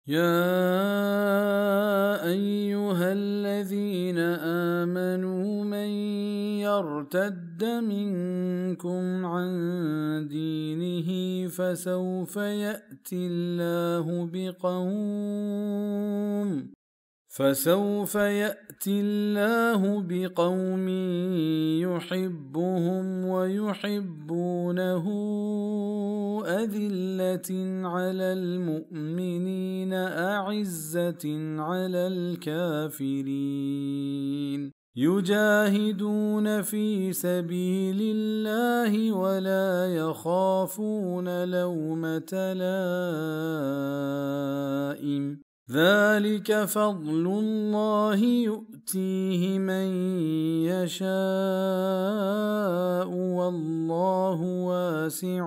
يا أيها الذين آمنوا من يرتد منكم عن دينه فسوف يأتي الله بقوم فسوف يأتي الله بقوم يحبهم ويحبونه أذلة على المؤمنين أعزة على الكافرين يجاهدون في سبيل الله ولا يخافون لومة لائم ذلك فضل الله يؤتيه من يشاء والله واسع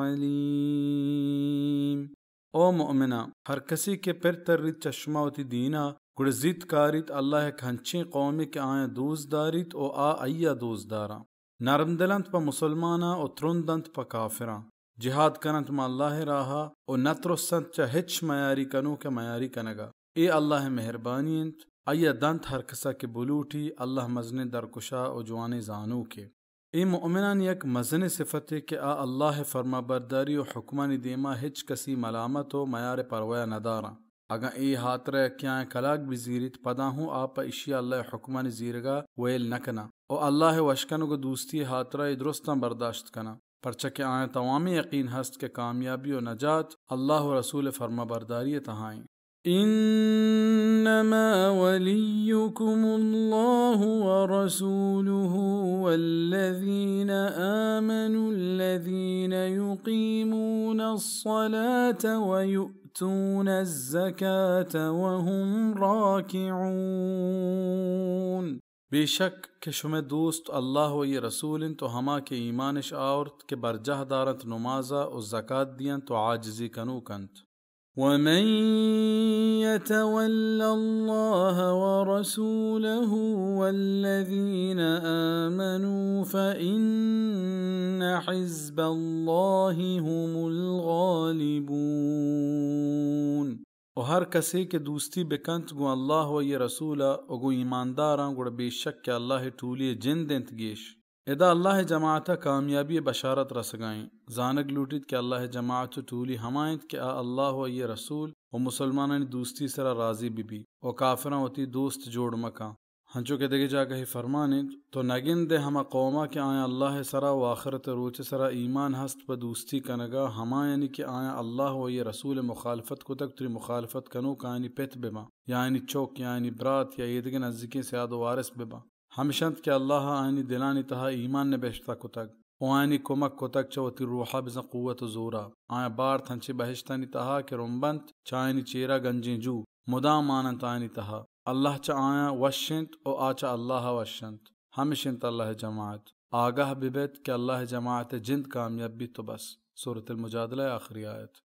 عليم. او مؤمناں، ہر کسے کہ پر تریت چہ شما وتی دینا، گڑا زیت کاریت اللہ یک ہنچیں قومے کہ آیاں دوست داریت و آ آئیا دوست داراں۔ نرم دل انت پہ مسلماناں و ترند انت پہ کافراں۔ جہاد کننت ماں اللہ ء راہا و نہ ترسنت چہ ہچ میاری کنوک ء میاری کنگا۔ اے اللہ ء مہربانی انت، آئیا دنت ہر کسا کہ بلوٹی، اللہ مزنیں درکشا و جوانیں زانوکے۔ اے مؤمنانی یک مزنیں صفتے کہ آ اللہ ء فرمانبرداری و حکمانی دیما ہچ کسی ملامت و میار پروایا نداراں۔ اگاں اے ہاترا یکے آیاں کلاگ بزیریت، پدا ہوں آ پہ اشی اللہ ء حکمانی زیرگا ویل نہ کناں و اللہ ء وشکنگ و دوستی ء ہاترا اے درستاں برداشت کناں، پرچا کہ آیاں توامیں یقین ہست کہ کامیابی و نجات اللہ و رسول ء فرمانبرداری ء تہا انت۔ إنما وليكم الله ورسوله والذين آمنوا الذين يقيمون الصلاة ويؤتون يؤتون الزكاة وهم راكعون۔ بے شک کہ شمئے دوست اللہ و آئی رسول انت و ہما کہ ایمانش آورت کہ برجاہ دارنت نمازا و زکات دینت و عاجزی کنوک انت۔ ومن يتول الله ورسوله والذين آمنوا فإن حزب الله هم الغالبون۔ و ہر کسے کہ دوستی بکنت گوں اللہ و آئی رسولا و گوں ایمانداراں، گڑا بے شک کہ اللہ ء ٹولی ء جند انت گیش۔ ادا اللہ ء جماعت ء کامیابی ء بشارت رسگا انت۔ زانگ لوٹیت کہ اللہ ء جماعت و ٹولی ہما انت کہ آ اللہ و آئی رسول و مسلمانانی دوستی سرا راضی بہ بیت و کافراں وتی دوست جوڑ مکن۔ ہنچو کہ دگہ جاگہے فرمان انت، تو نگندئے ہما قوما کہ آیاں اللہ ء سرا و آخرت ء روچ ء سرا ایمان ہست پہ دوستی کنگا ہمایانی کہ آیاں اللہ و آئی رسول ء مخالفت کتگ، تری مخالفت کنوک آیانی پت بباں، یا آیانی چک، یا آیانی برات، یا ایدگہ نزیکیں سیاد و وارث بباں۔ ہمش انت کہ اللہ ء آیانی دلانی تہا ایمان نبشتہ کتگ و آیانی کمک کتگ چہ وتی روحا بزاں قوت و زورا۔ آیاں بارت ہنچیں بہشتانی تہا کہ رمبنت چہ آیانی چیرا گنجیں جو، مدام مان انت آیانی تہا۔ اللہ چہ آیاں وش انت و آ چہ اللہ ء وش انت۔ ہمش انت اللہ ء جماعت۔ آگاہ ببیت کہ اللہ ء جماعت ء جند کامیاب بیت و بس۔ سورۃ المجادلہ ء آخری آیت۔